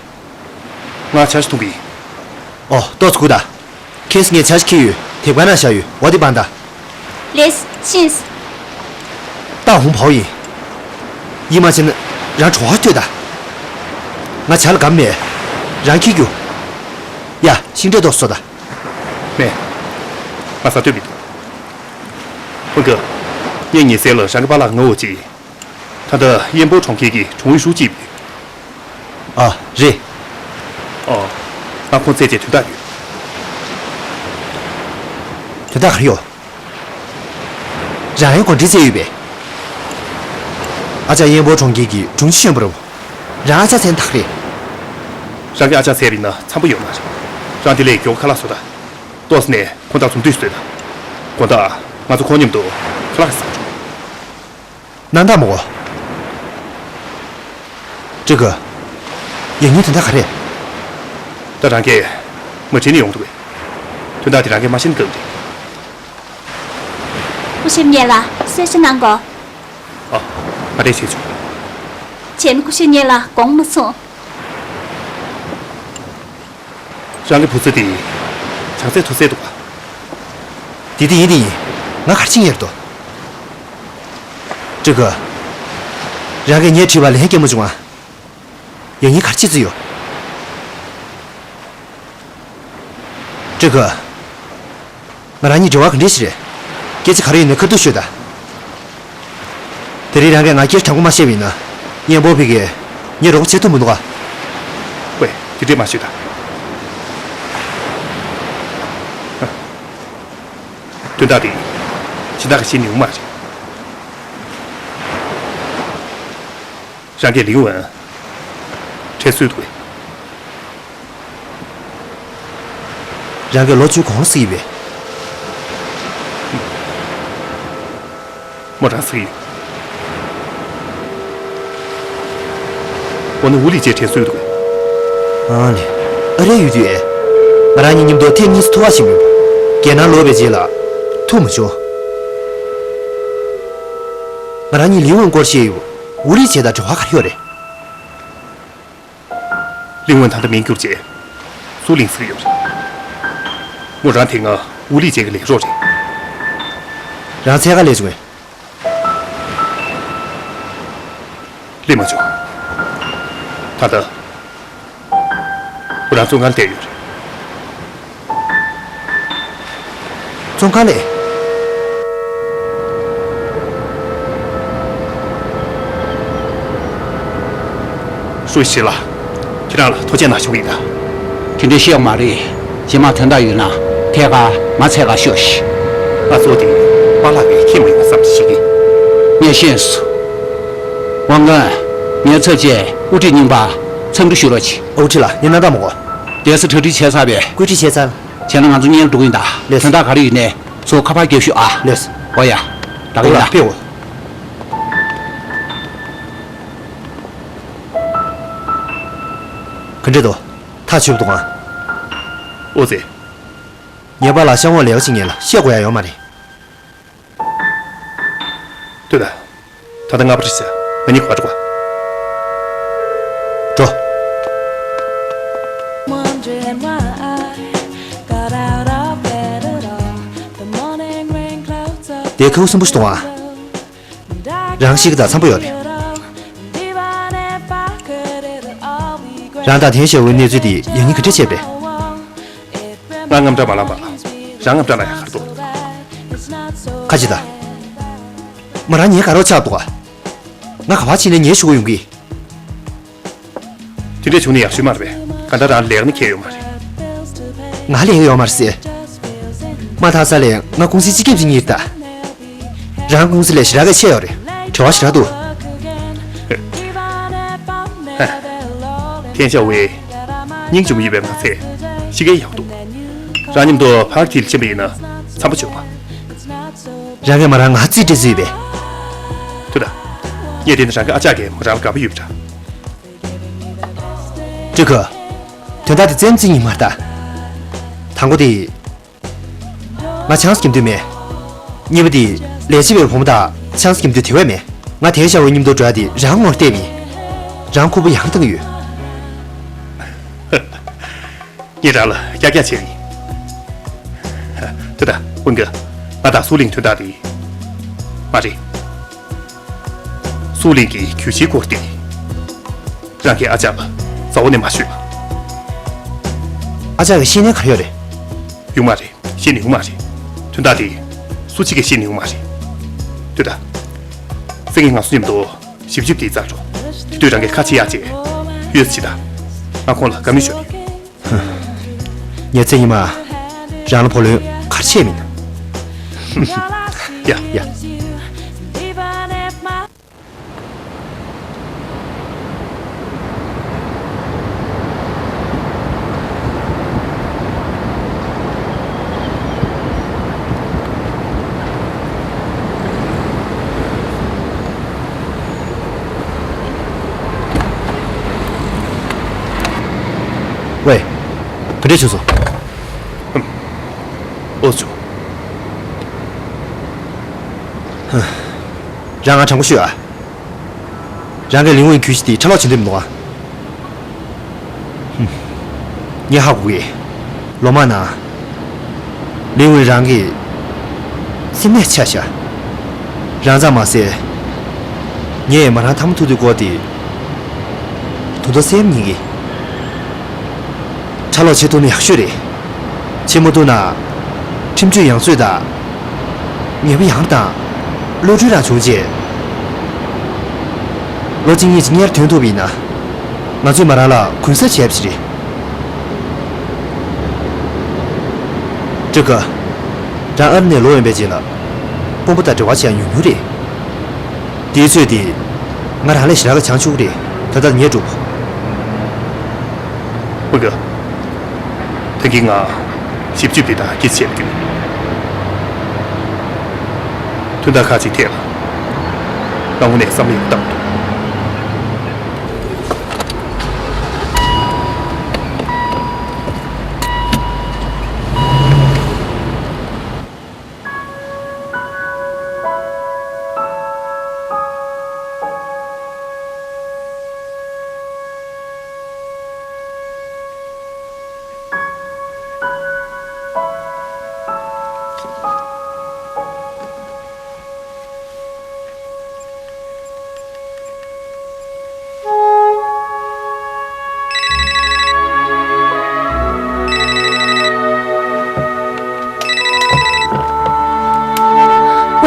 ང་ཇ་ཞིག་འཐུང་གི་ཡིན། ཨོ། ཏོག་ཙམ་སྒུག་དང་། ཁེ་སི་ངས་ཇ་ཞིག་ཁྱེར་ཡོད། དེབ་ག་ན་བཞག་ཡོད། འོ་དེ་པང་དང་། ལེས། ཤིས། ཏ་ཧུང་བའོ་ཡིན། ཡིད་མ་ཆེས་ན་རང་བྲོ་བ་ཐོས་དང་། ང་ཇ་ལ་དགའ་མེད། རང་ཁྱེར་རྒྱུགས། ཡ། ཤིང་འབྲས་ཏོག་ཙམ་ཟོ་དང་། མེད། ང་ཟ་འདོད་མི་འདུག་ཧུན་གི། ངས་ཉེ་སར་ལ་རང་གི་པཱ་ལགས་ངོ་བོ་ཅིག་ད་ལྟ་དབྱིན་པོ་གྲོང་ཁྱེར་གྱི་གྲོང་ཨུད་ཧྲུའུ་ཅི་ཡིན། ཨ། རེད། ཨོ། ང་ཁོང་བཙལ་བྱས་དོན་དག་ཡོད། དོན་དག་ག་རེ་ཡོད། རང་ཡང་གོ་འདྲི་བཙལ་ཡོད་པས། ཨ་ཅག་དབྱིན་པོ་གྲོང་ཁྱེར་གྱི་དྲུང་ཆེ་གཞོན་པ་རེད། རང་ཨ་ཅག་མཚན་ཐག་རེད། རང་གི་ཨ་ཅག་མཚན་རེད་ན་འཚམ་པོ་ཡོད་མ་རེད། རང་དེ་ལས་མགྱོགས་ཁ་ལག་བཟོ་དང་། ཏོག་ཙམ་ནས་ཁོང་དང་འཛོམས་དུས་བཟོས་དང་། དགོང་དག་ང་ཚོ་ཁོང་མཉམ་དུ་ཁ་ལག་ཟ་འགྲོ། གནང་དང་མོ། ཀྲི་གུ། ཡང་སྙིང་དོན་དག་ག་རེད། ད་རང་གིས་མ་དྲིས་ནས་ཡོང་འདུག་གས། དོན་དག་དེ་རང་གིས་མ་ཤེས་ན་དགའ་གི་རེད། སྐུ་ཞབས་ངེད་ལ་གསལ་བཤད་གནང་དགོས། ཨ། ང་འདྲེ་བྱེད་ཆོག་བྱས་ན་སྐུ་ཞབས་ངེད་ལ་དགོངས་མ་ཚོམས། རང་གི་བུ་ཚ་དེ་བྱང་ཚད་མཐོ་ས་འདུག་ག་དེ་དེ་ཡིན་དེ་ཡིན། ང་ག་རེ་བྱེད་ཡག་འདུག་ཀྲི་གུ། རང་གིས་ངས་དྲིས་པ་ལན་སྐྱེལ་མ་བྱུང་ང་། ཡང་སྙིང་ག་རེ་བྱེད་རྩིས་ཡོད། ཀྲི་གུ། ང་རང་གཉིས་འབྲེལ་བ་ག་འདྲས་ཞིག་རེད། སྐད་ཆ་ག་རེ་ཡིན་ནའི་ཁ་ཐུག་ཤོད་དང་། དེ་རིང་རང་གིས་ང་སྐད་ཆ་དྲང་པོ་མ་བཤད་པ་ཡིན་ན། གཉེན་པོ་ཕ་གིས་ངས་རོགས་པ་བྱེད་ཐུབ་མི་འདུག་ག་བས། དེ་འདྲས་མ་བཤད་དང་། དོན་དག་དེ་སྦྱིན་བདག་གིས་ཤེས་ནི་ཡོང་མ་རེད། རང་གིས་ལིའུ་ཝན་དྲན་གསོས་འདུག་གས། རང་གིས་ལོ་བཅུ་གོང་ལ་བརྩིས་པས། མོ་རང་བརྩིས་ཡོད། འོ་ན་ཝུ་ལི་ཅེ་དྲན་གསོས་འདུག་གས། ཨ་ལེ། ཨ་རེ་ཡོད་དུས་ཨེ། ང་རང་གཉིས་མཉམ་དུ་ཐེངས་གཉིས་སུ་ཐུག་པ་ཞིག་མིན་པ། རྒྱལ་ནང་ལོག་པའི་རྗེས་ལ་ཐུག་མ་བྱུང་། ང་རང་གཉིས་ལིའུ་ཝན་སྐོར་བཤད་ཡོད། ཝུ་ལི་ཅེ་དང་འབྲེལ་བ་ག་རེ་ཡོད་རེད། ལིའུ་ཝན་ད་ལྟ་མིང་བསྒྱུར་རྗེས་ ཏུ་ལིང་ཟེར་གྱི་ཡོད་རེད། མོ་རང་དེ་སྔ་ཨུ་ལི་ཅན་གྱི་ལས་རོགས་རེད། རང་འཚོལ་ག་སླེབས་བྱུང་བས། སླེབས་མ་བྱུང་། ད་ལྟ་ཁོ་རང་བཙོན་ཁང་བསྡད་ཡོད་རེད། བཙོན་ཁང་ལས། ཧྲུའུ་ཞི་ལགས། ཁྱེད་རང་ལ་ཐུགས་རྗེ་གནང་ཞུ་གི་ཡིན་ད། དེ་འདྲའི་ཤེས་ཡོད་མ་རེད། རྗེས་མ་དོན་དག་ཡོད་ན་ཐད་ཀར་ང་འཚོལ་ག་ཤོག་ཤིག་ང་ཚོ་དེ་པཱ་ལགས་ཀྱི་ཁྱིམ་ཡིན་བསམ་ཞིག་གིས། ངས་ཤེས་སོང་། དབང་མགོན། ངའི་ཚབ་བྱས་དབུ་ཁྲིད་རྙིང་པ་འཚམས་འདྲི་ཞུ་རོགས་གྱིས། དབུ་ཁྲིད་ལགས། ངས་གནང་སྟངས་མ་གོ། བསྡད་ས་གྲ་སྒྲིག་བྱས་ཚར་བས། བཀོད་སྒྲིག་བྱས་ཚར། བྱས་ན་ང་ཚོ་གཉེར་འགྲོ་གི་ཡིན་ད། ལགས་སོ། དོན་དག་ག་རེ་ཡོད་ནའི་ཚུར་ཁ་པར་རྒྱབ་ཤོག་ཨ། ལགས་སོ། འོ་ཡ། ད་ག་ཡིན་ད། ཕེབས་འོ། ག་འདྲས་འདུག་ཐག་ཆོད་པ་འདུག་ཨང་། ཨོ་ཙི། ངའི་པཱ་ལགས་ཤག་འོང་ལས་ཀ་བྱེད་མཁན་ལ་བཤད་དགོས་ཡ་ཡོད་མ་རེད། ལྟོས་དང་། ད་ལྟ་ང་པ་རི་ཤ་ང་གཉིས་ག་པར་འགྲོ་ག་འགྲོ། དེ་ཁུ་སིམ་པོ་ཞིག་གཏོང་ཨ། རང་ཤི་གི་དང་འཚམ་པོ་ཡོད་རེད། རང་དང་ཐན་ཞའོ་ཝེ་གནས་ཚུལ་དེ་ཡང་སྙིང་ག་འདྲས་བྱས་པས། ང་དངངས་སྐྲག་མ་ལངས་པ། རང་དངངས་སྐྲག་ལ་ཡག་ག་རེ་འདུག་ཁ་ཅིག་ད། མོ་རང་ཉལ་ག་རོགས་ཆགས་འདུག་ག་ང་ག་བ་ཕྱིན་ནས་ཉལ་ཞུ་གི་ཡོང་གི། དེ་འདྲས་བྱུང་ན་ཡག་ཤོས་མ་རེད་པས། གང་ལྟར་རང་ལས་ཀ་ནི་ཁྱད་ཡོད་མ་རེད། ང་ལས་ཀ་ཡོད་མ་རེད་ཟེར། མ་མཐའ་ས་ལས་ང་ཀུང་སིའི་སྤྱི་ཁྱབ་ཅིག་ཡིན་ད། རང་ཀུང་སི་ལས་ཞེ་དྲག་གི་ཆེ་ཡོད་རེད། བྲེལ་བ་ཞེ་དྲག་འདུག་ཧ། ཐན་ཞའོ་ཝེ། སྙིང་རྗེ་མོ་ཡིན་པའི་མ་ཚད་གཤིས་ཀའང་ཡག་པོ་འདུག་རང་མཉམ་དུ་ཕར་དེར་ཕྱིན་པ་ཡིན་ན་འཚམ་པོ་བྱུང་བ། རང་གིས་མོ་རང་ང་རྩིས་སྤྲད་རྩིས་ཡོད་པས། ཐུ་ད། ངས་དེ་ནི་རང་གི་ཨ་ཅག་གིས་མོ་རང་ལ་དགའ་པོ་ཡོད་པ་འདྲ། ཀྲི་ཁུ། དོན་དག་དེ་རྩེད་མོ་རྩེ་སྙིང་མ་རེད་ད། དང་པོ་དེ། ང་ཆང་ས་འཁྱེར་འདོད་མེད། གཉིས་པ་དེ། ལས་བྱེད་པའི་བུ་མོ་དག་ཆང་ས་འཁྱེར་འདོད་དེ་བས་མེད། ང་ཐན་ཞའོ་ཝེ་མཉམ་དུ་འགྲོ་ཡ་དེ་རང་ངོ་བལྟས་པ་ཡིན། རང་ཁུག་པ་ཡང་བཏང་གི་ཡོད། ངས་རང་ལ་ཀྱག་ཀྱག་བྱས་པ་ཡིན། དེ་ད་ཀུན་དགའ། ང་དང་སུའུ་ལིང་དོན་དག་དེ། མ་རེད། སུའུ་ལིང་གི་གྱོད་གཞིའི་སྐོར་དེ། རང་གིས་ཨ་ཅག་ལ་གསལ་པོ་ནས་མ་ཤོད་ཨ། ཨ་ཅག་གིས་ཤེས་ནས་ག་རེ་ཡོད་རེད། ཡོང་མ་རེད། ཤེས་ནས་ཡོང་མ་རེད། དོན་དག་དེ་སུ་གཅིག་གིས་ཤེས་ནས་ཡོང་མ་རེད། ལྟོས་དང་། སེང་གེས་ང་ཚོ་མཉམ་དུ་ཞིབ་འཇུག་དེ་བཙལ་འགྲོ། དེ་དུས་རང་གིས་ཁ་ཕྱེ་ཡག་བྱས། ཡོད་ཟེར་ད། ང་ཁོང་ལ་དགའ་མོས་ཤོར་རེད། ངས་ཚེ་ཉི་མ། རང་ལ་བུ་ལོན་ག་རེ་བྱས་མིན། ཡ། ཡ། ཝེ། ག་འདྲས་བྱུང་སོང་། ཨོ་ཙི། རང་ང་དྲང་པོ་ཤོད་ཨ། རང་གིས་ལིང་ཝུའེ་གྱོད་གཞི་དེ་ཁྲལ་ལོག་བྱེད་འདོད་མི་འདུག་ཨ། ཧུམ། ངས་ཧ་གོ་གི། ལོ་མང་ནང་། ལིང་ཝུའེ་རང་གི་སེམས་ནད་ཆགས་ཤག་རང་ཙམ་མ་ཟད། ངས་མོ་རང་ཐ་མ་ཐུག་དུས་སྐོར་དེ། དུ་དོ་སེམས་ཉིད་ཀྱིས། ཁྲལ་ལོག་བྱེད་ཐུབ་ན་ཡག་ཤོས་རེད། བྱེད་མ་ཐུབ་ན། ཁྲིམས་གཅོད་ཡང་རྩོད་དང་། ཉེས་པ་ཡང་བཏང་། གློད་གྲོལ་རང་བྱུང་རྗེས། ལོ་གཅིག་གཉིས་ཅིག་སྔོན་ཐོན་ཐུབ་པ་ཡིན་ན། ང་ཚོས་མོ་རང་ལ་གུན་གསབ་བྱས་པ་ཞིག་རེད། ཀྲི་ཀ། རང་ཨ་རི་ནས་ལོག་ཡོང་པའི་རྗེས་ལ། དཔོན་པོ་དང་འབྲེལ་བ་བྱས་ཉུང་ཉུང་རེད། དེའི་ཚོད་དེ། ང་རང་ལས་ཞེ་དྲག་གི་བྱང་ཆུབ་རེད། ད་ལྟ་ངས་སྒྲུབ། ཀྲི་ཀ། ད་གིན་ང་ཞིབ་འཇུག་འདི་དག་སྐད་ཆ་བཤད་རྒྱུ། དོན་དག་ཁག་ཅིག་ཐད་ལ་ང་དངོས་གནས་བསམ་བློ་ཡང་བཏང་མི་འདུག་ཝེ།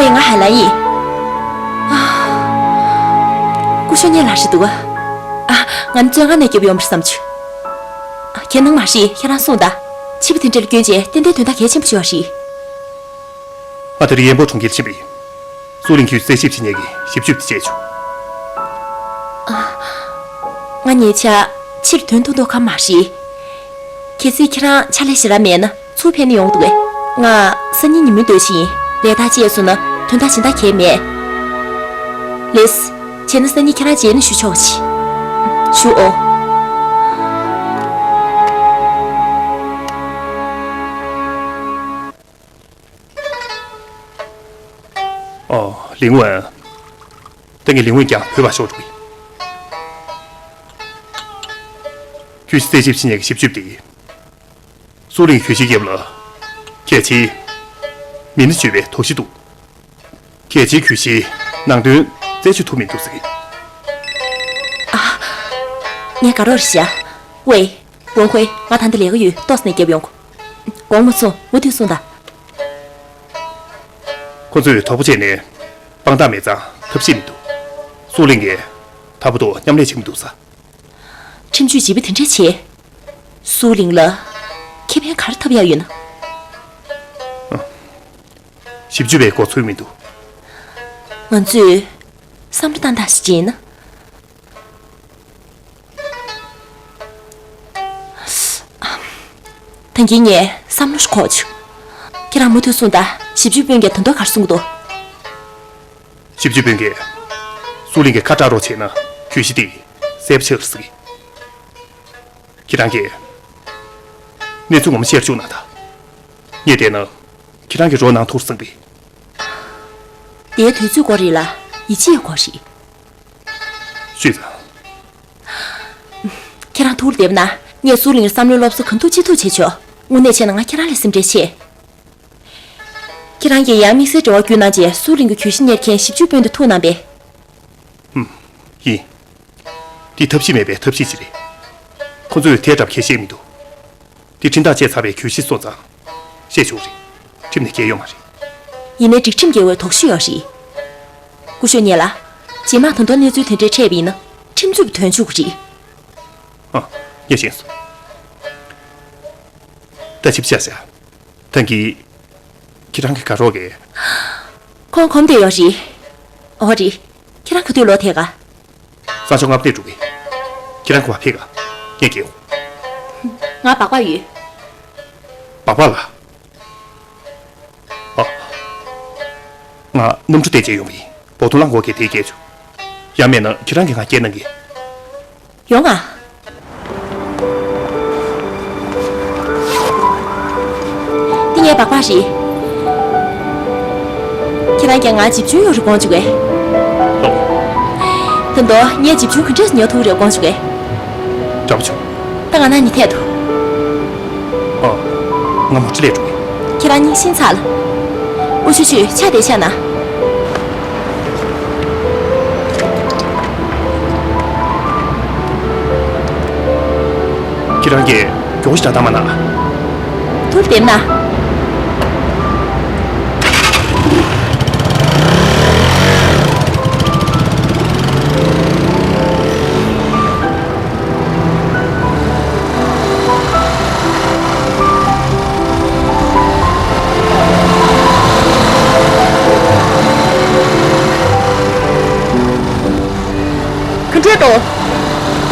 ང་ཧའེ་ལན་ཡིན། ཨ། སྐུ་ཞབས་ཉེ་ལགས་རེད་འདུག་ག་ཨ། ང་ནི་བཙོན་ཁང་ནས་སྐྱོབ་ཡོང་བར་བསམ་བྱུང་། ཨ། ཁྱེད་ནང་མ་ཧྲི། ཁྱེད་རང་གསུངས་དང་། ཕྱི་པོ་དེ་འདྲ་ལ་སྐྱོན་ཅན་ཏན་ཏན་དོན་དག་གལ་ཆེན་པོ་ཞིག་ཡོད་རེད། ང་དེ་རིང་ཡན་པོ་གྲོང་ཁྱེར་ཕྱིན་པ་ཡིན། སུའུ་ལིང་ཁྱོད་རྩད་ཞིབ་བྱེད་མཁན་གྱི་ཞིབ་འཇུག་དེ་བྱས་བྱུང་། ང་ཉེ་ཆར་ཕྱིར་ཐོན་ཐུབ་མདོག་ཁ་མ་ཧྲི། གལ་སྲིད་ཁྱེད་རང་ཕྱག་ལས་ཞེ་དྲག་མེད་ན་ཚུར་ཕེབས་ན་ཡོང་འདུག་གས། ང་སང་ཉིན་ཉིན་མོའི་སྡོད་ཤིང་ཡིན། ལས་ཐག་བཅད་སོང་ན་དོན་དག་གཞན་དག་གང་ཡང་མེད། ལེས། བྱས་ན་སང་ཉིན་ཁྱེད་རང་མཇལ་ན་ཞུ་ཆོག་ཅིག་ཞུ་ཨོ། ཨོ། ལིང་ཝན། ད་ངས་ལིང་ཝན་ཀྱང་བོད་པར་ཤོག་འགྲོ་གི། གྱོད་གཞི་རྩད་ཞིབ་བྱེད་མཁན་གྱི་ཞིབ་དཔྱོད་པ་དེ། སུའུ་ལིང་གྱོད་གཞིའི་རྒྱབ་ལ་གལ་ཆེའི་མི་སྣ་འཇུས་པའི་དོགས་གཞི་འདུག་གལ་ཆེའི་གྱོད་གཞིའི་ནང་དོན་རྩད་གཅོད་ཐུབ་མི་འདུག་ཟེར་གི། ཨ། ངས་དགའ་རོགས་རེད་ཤག་ཝེ། ཝུན་ཧུའེ། ང་ད་ལྟ་ལས་ཀ་ཡོད། ཏོག་ཙམ་ནས་རྒྱབ་ཡོང་གོ། དགོངས་མ་ཚོམས། མུ་མཐུད་གསུངས་དང་། ཁོ་ཚོས་དོགས་པ་བྱས་ནས་དཔང་རྟགས་མེད་ཙང་ཐབས་ཤེས་མི་འདུག་སུའུ་ལིང་གིས་ད་བར་དུ་མཉམ་ལས་བྱེད་མི་འདུག་ས། ཁྲིམས་གཅོད་བྱེད་པ་དེ་འདྲ་བྱས། སུའུ་ལིང་ལ་ཁེ་ཕན་ག་རེ་ཐོབ་ཡག་ཡོད་ན། ཞིབ་འཇུག་པའི་མགོ་ཚོས་མི་འདུག་ང་ཚོས་བསམ་བློ་བཏང་སྟངས་ཤིག་བྱས་ན། ད་གིན་ངས་བསམ་བློ་ཞིག་འཁོར་བྱུང་། ཁྱེད་རང་མུ་མཐུད་གསུངས་དང་། ཞིབ་འཇུག་དཔོན་གྱིས་དོན་དག་ག་རེ་གསུང་གི་འདུག་ཞིབ་འཇུག་དཔོན་གྱིས་སུའུ་ལིང་གི་ཁ་བྲལ་རོགས་བྱས་ན་གྱོད་གཞི་དེ་སེལ་བ་ཆགས་ཟེར་གི། ཁྱེད་རང་གིས་གནས་ཚུལ་ངོ་མ་ཤེར་བཅུག་གནང་དང་། ངས་བལྟས་ན་ཁྱེད་རང་གིས་རོགས་གནང་ཐུབ་བསམ་གི། དེའི་དུས་ཚོད་འགོར་རེད་ལ། ཡིད་ཆེས་ཡོད་དགོས་རེད། ཤོད་ཙང་། ཁྱེད་རང་ཐུགས་ལ་བདེ་པ་ན། ངས་སུའུ་ལིང་བསམ་བློའི་སློབ་གསོ་གང་ཐུབ་ཅི་ཐུབ་བྱེད་ཆོག་དངོས་གནས་བྱས་ན་ང་ཁྱེད་རང་ལས་སེམས་ཁྲལ་ཆེ། ཁྱེད་རང་གིས་ཡང་དམིགས་བསལ་འབྲེལ་བ་བརྒྱུད་གནང་རྗེས་སུའུ་ལིང་གི་གྱོད་གཞི་གཉེར་མཁན་ཞིབ་འཇུག་དཔོན་དུ་ཐུག་གནང་པས། ཧུམ། ཡིན། འདི་ཐབས་ཤེས་མེད་པའི་ཐབས་ཤེས་ཅིག་རེད། ཁོ་ཚོས་དེ་འདྲ་བྱེད་ཤེས་མི་འདུག་འདི་ཁྲིམས་ཐག་བཅད་ཚར་བའི་གྱོད་གཞི་སོང་ཙང་། བཤད་ཆོག་རེད། ཁྲིམས་ནས་འགལ་ཡོད་མ་རེད། ཡིན་ནའི་སྒྲིག་ཁྲིམས་འགལ་བའི་དོགས་གཞི་ཡོད་རེད། སྐུ་ཞབས་ཉེ་ལགས། རྗེས་མ་ད་དུང་གནས་ཚུལ་དེ་འདྲའི་འཕྲད་པ་ཡིན་ན་ཁྲིམས་རྩོད་པ་དོན་གཅོད་ཀྱི་རེད། ཨ། ངས་ཤེས་སོང་། ད་ཞིབ་ཆ་བྱ། ད་གིན་ཁྱེད་རང་གི་དགའ་རོགས་ཀྱིས། ཁོང་གོམ་བསྡད་ཡོད་རེད། ཨོ་རེད། ཁྱེད་རང་ག་དུས་ལོག་ཐད་ག་སང་ཞོགས་སྔ་པོ་ནས་འགྲོ་གི། ཁྱེད་རང་ག་པར་ཕེབས་ག་ངས་སྐྱེལ། ང་སྦག་སྦག་ཡོད། སྦག་སྦག་ལ། ཨ། ང་གནམ་གྲུ་བལྟས་བྱས་ཡོང་བ་ཡིན། བོ་ཐོ་ལ་འགོ་གས་དེ་སྐྱེལ་བྱུང་། ཡང་མེད་ན་ཁྱེད་རང་གིས་ང་སྐྱེལ་གནང་གི། ཡོང་ང་། འདི་ངའི་སྦག་སྦག་རེད། ཁྱེད་རང་ཀྱང་ང་འཇིབ་ཆུང་ཡོད་རེད་དགོངས་བྱུང་གས། ལགས། ད་དུང་ངས་འཇིབ་ཆུང་ག་འདྲས་ཉོ་ཐུབ་རེད་དགོངས་བྱུང་གས། འདྲ་པོ་བྱུང་། ད་ང་ནང་ནས་ཐད་དོ། ཨ། ང་མོ་ཊ་ལས་འགྲོ་གི། ཁྱེད་རང་སྙིང་ཤིང་ཚ་ལ། ཨུ་ཆུ་ཆུ་ཕྱག་དེ་ཤ་ན། ཁྱེད་རང་གིས་མགྱོགས་ཤིག་བྱ་དང་མ་ན། ཐུར་དེབ་ན། ག་འདྲས་འདུག་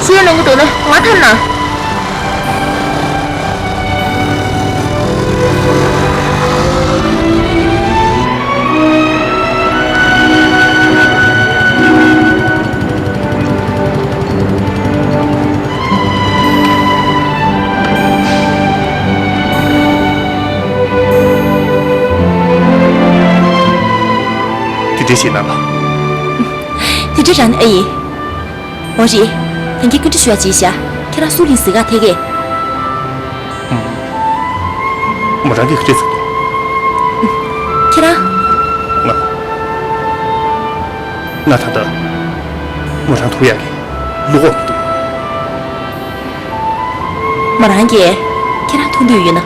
ཤེས་ལོང་གི་འདུག་ན་ང་ཐར་ན། དེ་འདྲ་ཞིག་གནང་ལ། དེ་འདྲ་རང་ཨེ་ཡིན། འོ་རེད། ད་གིན་བཀའ་འདྲི་ཞུ་ཡ་བྱས་ཤག་ཁྱེད་རང་སུའུ་ལིང་གཟིགས་ག་ཐད་ཀས། ཨུམ། མོ་རང་གིས་ག་རེ་ཟེར་འདུག་ཁྱེད་རང་། ང་། ང་ད་ལྟ་མོ་རང་ཐུག་ཡག་གི་བློ་ཁོག་མི་འདུག་མོ་རང་གིས་ཁྱེད་རང་ཐུག་འདོད་ཡོད་ན།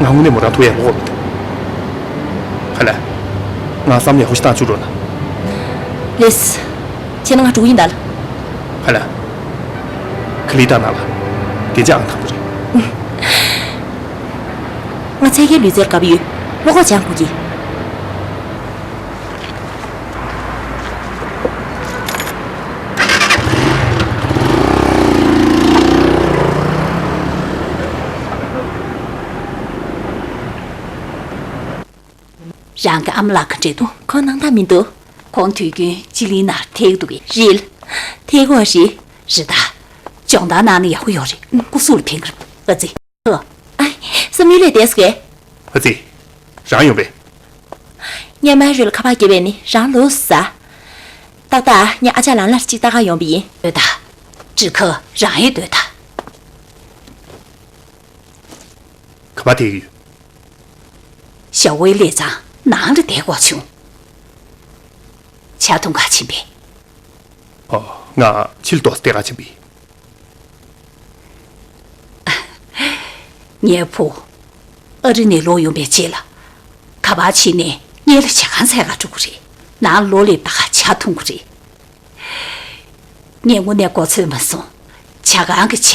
ང་དངོས་གནས་མོ་རང་ཐུག་ཡག་བློ་ཁོག་མི་འདུག་ཧ་ལས། ང་བསམ་བློ་ཡག་པོ་ཞིག་བཏང་བཅུག་རོགས་གནང་། ལེས། བྱས་ན་ང་འགྲོ་གི་ཡིན་ད། ཧ་ལས། ཁ་ལི་ཏཱ་ན་ལ་བདེ་འཇགས་ཨང་དང་པོ་རེད། ང་ཚ་ཁའི་ལུས་རྩལ་དགའ་པོ་ཡོད། བློ་ཁོག་སྦྱང་དགོས་ཀྱི། རང་གི་ཨ་མ་ལགས་ག་འདྲས་འདུག་ཁོང་སྣང་དག་མི་འདུག་ཁོང་དུས་རྒྱུན་སྤྱི་གླིང་ནང་ཐེག་འདུག་གས། རེད། ཐེག་གོ་རེད། རེད་ད། སྦྱོང་བརྡར་གནང་ན་ཡག་པོ་ཡོད་རེད། སྐུ་གཟུགས་ལ་ཕན་གི་རེད། ཨ་ཙི། ཨ། བསམ་ཡུལ་ལས་འདས་སོང་གས། ཨ་ཙི། རང་ཡོང་པས། སྔོན་མའི་རོལ་ཁ་པར་བརྒྱབ་པས་ནི་རང་ལོས་ཟ། ཏག་ཏག་ངས་ཨ་ཅག་ལང་ལར་གཅིག་ལྟ་ག་ཡོང་པ་ཡིན། སྡོད་ད། ཀྲི་ཁ་རང་ཡོད་སྡོད་ད། ག་པར་ཐེག་ཡོད། ཞའོ་ཝེ་ལས་ཚང་ནང་ལ་བསྡད་དགོས་བྱུང་། ཇ་འཐུང་ག་ཕྱིན་པས། ཨོ། ང་ཕྱི་ལ་ཏོག་ཙམ་བསྡད་ག་ཕྱིན་པས། ངའི་བུ། ཨ་རི་ནས་ལོག་ཡོང་པའི་རྗེས་ལ། ག་པར་ཕྱིན་ནས་སྔོན་ལ་ཇ་ཁང་འཚོལ་ག་འགྲོ་གི་རེད། ནང་ལོགས་ལ་ད་ག་ཇ་འཐུང་གི་རེད། ངས་དངོས་གནས་མགོ་ཚོས་མ་སོང་། ཇ་ཁང་གི་ཇ།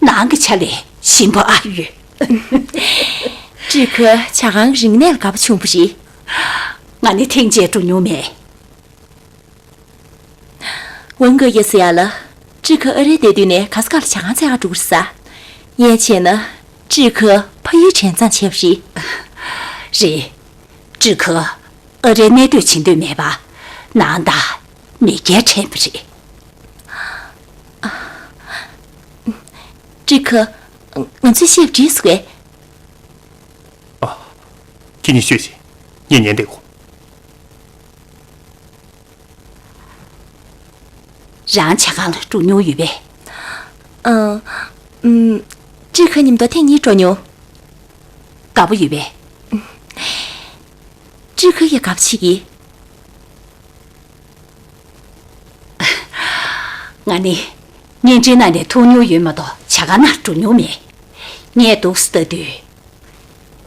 ནང་གི་ཇ་ལས་ཞིམ་པོ་ཨ་ཡོད། ཀྲི་ཁ་ཇ་ཁང་གི་རིག་གནས་ལ་དགའ་པོ་བྱུང་བ་རེད། ང་ནི་ཐེངས་གཅིག་འགྲོ་མྱོང་མེད། ཝང་ཀོ་ཡེ་སི་ཡ་ལ། ཀྲི་ཁ་ཨ་རིར་བསྡད་དུས་ནས་ག་ས་ག་ལ་ཇ་ཁང་འཚོལ་ག་འགྲོ་གི་རེད་ཟེར། ངས་བྱས་ན། ཀྲི་ཁ་ཕ་ཡུལ་དྲན་གཙང་བྱས་པ་རེད། རེད། ཀྲི་ཁ་ཨ་རིར་གནས་སྡོད་བྱེད་འདོད་མེད་པ། ནང་ད་མི་སྐྱ་དྲན་པ་རེད། ཀྲི་ཁ། ང་ཚོས་བཤད་པ་འགྲིག་སོང་ངས། ཨ། ཁྱེད་གཉིས་ཤོད་ཤིག་ངས་ཉན་བསྡད་གོ། རང་ཇ་ཁང་ལ་འགྲོ་མྱོང་ཡོད་པས། ཨ། ཨུམ། ཀྲི་ཁ་མཉམ་དུ་ཐེངས་གཉིས་འགྲོ་མྱོང་། དགའ་པོ་ཡོད་པས། ཀྲི་ཁ་ཡང་དགའ་པོ་བྱེད་ཀྱི། ང་ནི་བརྙན་འཕྲིན་ནང་ནས་མཐོང་མྱོང་ཡོད་མ་གཏོགས་ཇ་ཁང་ནང་འགྲོ་མྱོང་མེད། ངས་འདུག་སེ་ལྟ་དུས།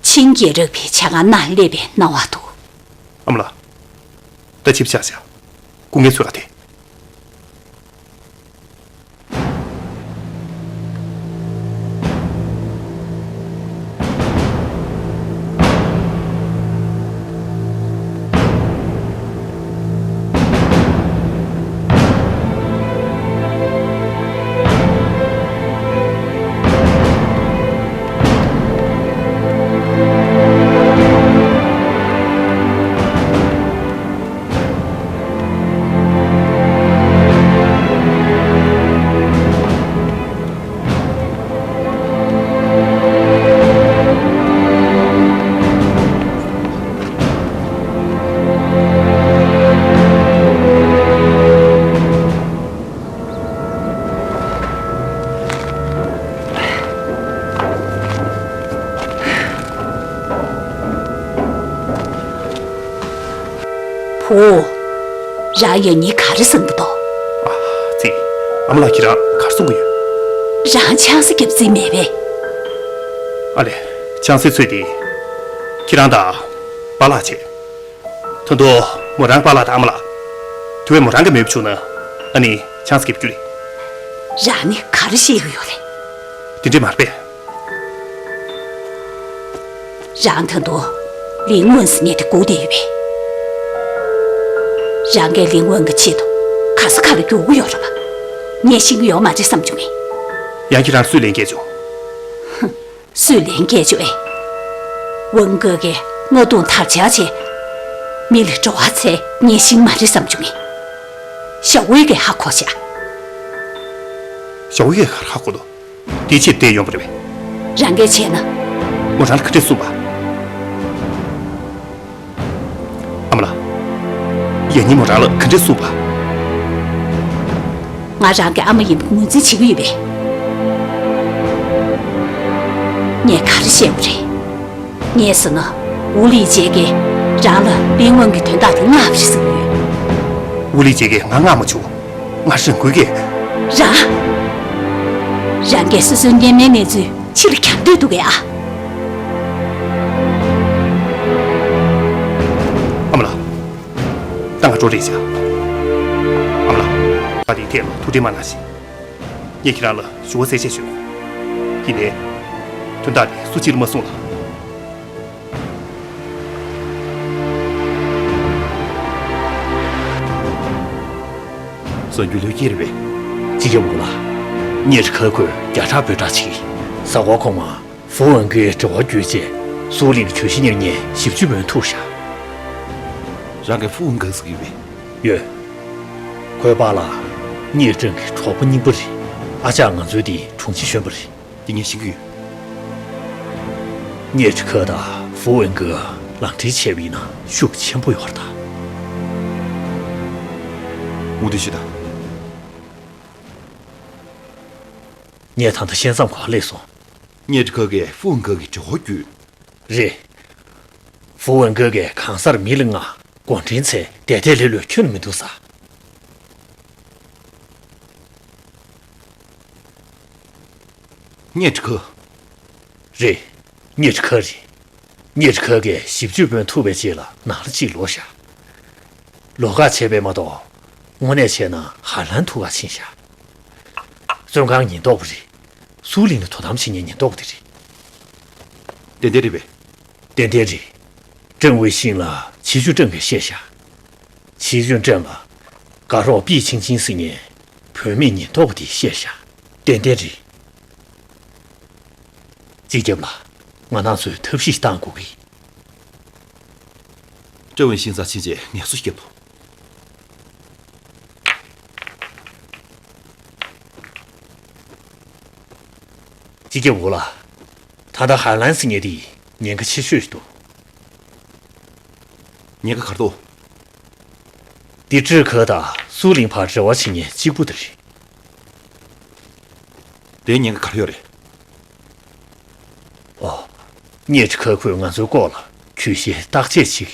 ཆིང་རྒྱལ་རབས་ཀྱི་ཇ་ཁང་ནང་སླེབས་པའི་སྣང་བ་འདུག་ཨ་མ་ལགས། ད་ཆིབས་ཆག་བཞག་སྐུ་ངལ་ཚོས་ག་དེ། བུ། རང་ཡང་སྙིང་ག་རེ་བསམ་གྱི་འདུག་ཨ་ཙི། ཨ་མ་ལགས་ཁྱེད་རང་ག་རེ་གསུང་གི་ཡོད། རང་ཆང་ས་རྒྱབ་རྩིས་མེད་པས། ཨ་ལས། ཆང་སའི་ཚོད་དེ། ཁྱེད་རང་དང་པཱ་ལགས་བྱས། ད་དུང་མོ་རང་པཱ་ལགས་དང་ཨ་མ་ལགས། དེ་བས་མོ་རང་གིས་མེད་པ་བྱུང་ན། ཨ་ནི་ཆང་ས་རྒྱབ་རྒྱུ་རེད། རང་ནི་ག་རེ་བཤད་ཀྱི་ཡོད་རེད། དེ་འདྲས་མ་རེད་པས། རང་ད་དུང་ལིང་ཝུན་ཟེར་མཁན་དེ་སྒུག་བསྡད་ཡོད་པས། རང་གིས་ལིང་ཝུན་གྱི་ཆེད་དུ་ག་ས་ག་ལ་རྒྱུག་གི་ཡོད་རེད་པ། ངས་ཤེས་ཀྱི་ཡོད་མ་རེད་བསམ་བྱུང་ངས། ཡང་ཁྱེད་རང་སུས་ལན་སྐྱེལ་བྱུང་། ཧུམ། སུས་ལན་སྐྱེལ་བྱུང་ཨེ། ཝུན་ཀོ་གིས་རྔ་རྡུང་དར་ཆ་བྱས། མི་ལ་བྲོ་བ་བྱས། ངས་ཤེས་ཀྱི་མ་རེད་བསམ་བྱུང་ངས། ཞའོ་ཝེ་གིས་ཧ་གོ་བྱས། ཞའོ་ཝེ་གིས་ག་རེ་ཧ་གོ་འདུག་དེའི་ཕྱིར་བསྡད་ཡོང་བ་རེད་པས། རང་གིས་བྱས་ན། མོ་རང་ལ་ག་འདྲས་གསུངས་པ། ཨ་མ་ལགས། ཡང་སྙིང་མོ་རང་ལ་ག་འདྲས་གསུངས་པ། ང་རང་གི་ཨ་མ་ཡིན་པ་ངོས་འཛིན་བྱེད་ཀྱི་ཡོད་པས། ངས་ག་རེ་བཤད་པ་རེད། ངས་ཟེར་ན། ཝུ་ལི་ཇེ་གིས་རང་ལ་པིན་ཝུན་གྱི་དོན་དག་དེ་མངགས་པ་རེད་བསམ་གྱི་ཡོད། ཝུ་ལི་ཇེ་གིས་ང་མངགས་མ་བྱུང་། ང་རང་འགུལ་སྐྱེས། རང་། རང་གིས་སོ་སོའི་གཉེན་མའི་གནས་ཚུལ་ཕྱི་ལ་གྱར་འདོད་འདུག་གས་ཨ། ཨ་མ་ལགས། ད་ང་འགྲོ་རེས་བྱ། ཨ་མ་ལགས། ད་དེའི་ཐད་ལ་ཐུགས་ཁྲལ་མ་གནང་ཞིག། ངས་ཁྱེད་རང་ལ་ཞུ་བ་གསལ་བཤད་ཞུ། ཡིན་ནའི། དོན་དག་འདི་སུ་གཅིག་ལ་མ་གསུངས་ལ། སོ་རྒྱུ་ལོས་ཀྱི་རེད་པས། སྤྱི་ཁྱབ་འོ་ལ། གཉེར་ཁ་ཁོས་བརྒྱ་ཕྲག་འབོད་སྒྲ་བྱེད། གཟའ་འཁོར་གོང་མ། ཧྥུ་ཝུན་གྱིས་འབྲེལ་བ་བརྒྱུད་རྗེས། སུའུ་གླིང་གི་གྱོད་གཞི་གཉེར་མཁན་ཞིབ་དཔྱོད་དཔོན་ཐུག་བཞག། རང་གིས་ཧྥུ་ཝུན་ག་ཟེར་གྱི་ཡོད་པས། ཡོད། ཁོའི་པཱ་ལགས། གཉེར་ཀྲང་གི་གྲོགས་པོ་རྙིང་པ་རེད། ཨ་ཅག་ང་ཚོའི་དེའི་དྲུང་ཆེ་གཞོན་པ་རེད། དེ་ངས་ཤེས་ཀྱི་ཡོད། གཉེར་ཁ་དང་ཧྥུ་ཝུན་གྱིས་ལག་འབྲེལ་བྱས་པ་ཡིན་ན་ཤུགས་ཆེན་པོ་ཡོད་རེད་ད། མུ་མཐུད་ཞུས་དང་། ངས་ད་ལྟ་བཤད་མཚམས་ཁག་སླེབས་སོང་། གཉེར་ཁ་གིས་ཧྥུ་ཝུན་ག་གི་འབྲེལ་བ་བརྒྱུད། རེད། ཧྥུ་ཝུན་ག་གིས་གང་སར་མི་ལ་མངགས། འགོ་འདྲེན་ཚེ་བདེ་བདེ་ལེགས་ལེགས་ཁྱོན་ནས་མི་འདུག་ས། གཉེར་ཁ། རེད། གཉེར་ཁ་རེད། གཉེར་ཁ་གིས་ཞིབ་དཔྱོད་དཔོན་ཐུག་པའི་རྗེས་ལ་ནང་ལ་གཅིག་ལོག་བཞག། ལོགས་ཀ་བྱས་པས་མ་གཏོགས། དངོས་གནས་བྱས་ན་ཧ་ལན་ཐུག་ག་ཕྱིན་བཞག། བཙོན་ཁང་ཉེན་རྟོག་པ་རེད། སུའུ་གླིང་ལ་དོ་དམ་བྱེད་མཁན་ཉེན་རྟོག་པ་དེ་རེད། ཏན་ཏན་རེད་པས། ཏན་ཏན་རེད། ཀྲང་ཝེ་ཤིང་ལ་ཆི་ཅུན་ཀྲང་གིས་བཤད་བཞག། ཆི་ཅུན་ཀྲང་ལ་དགའ་རོགས་པི་ཆིང་ཆིང་ཟེར་མཁན་བུད་མེད་ཉེན་རྟོག་པ་དེས་བཤད་བཞག། ཏན་ཏན་རེད། སྤྱི་ཁྱབ་ལགས། ང་རང་ཚོས་ཐབས་ཤེས་བཏང་དགོས་ཀྱི། ཀྲང་ཝེ་ཤིང་རྩ་ཆེན་བཅས་ངལ་གསོ་བརྒྱབ་འདུག། སྤྱི་ཁྱབ་འོ་ལགས། ད་ལྟ་ཧ་ལན་ཟེར་མཁན་དེ་ཉེན་ཁ་ཆེ་ཤོས་ཤིག་འདུག། ཉེན་ཁ་ག་རེ་འདུག། འདི་ཀྲི་ཁ་དང་སུའུ་གླིང་བར་འབྲེལ་བ་བྱེད་མཁན་གཅིག་པུ་དེ་རེད། དེའི་ཉེན་ཁ་ག་རེ་ཡོད་རེད། ཨོ། གཉེར་ཁ་ཁོས་ང་ཚོའི་སྐོར་ལ་གྱོད་གཞི་བརྟག་དཔྱད་བྱེད་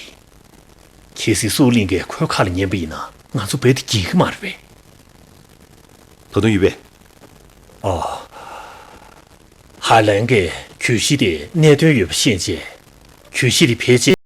ཀྱི། གལ་སྲིད་སུའུ་གླིང་གིས་ཁོའི་ཁ་ལ་ཉན་པ་ཡིན་ན་ང་ཚོ་རྦད་དེ་འགྱིག་གི་མ་རེད་པས། ད་དུང་ཡོད་པས། ཨོ། ཧ་ལན་གྱིས་གྱོད་གཞི་དེ་གནད་དོན་ཡོད་པ་ཤེས་རྗེས། གྱོད་གཞི་དེ་ཕལ་ཆེར་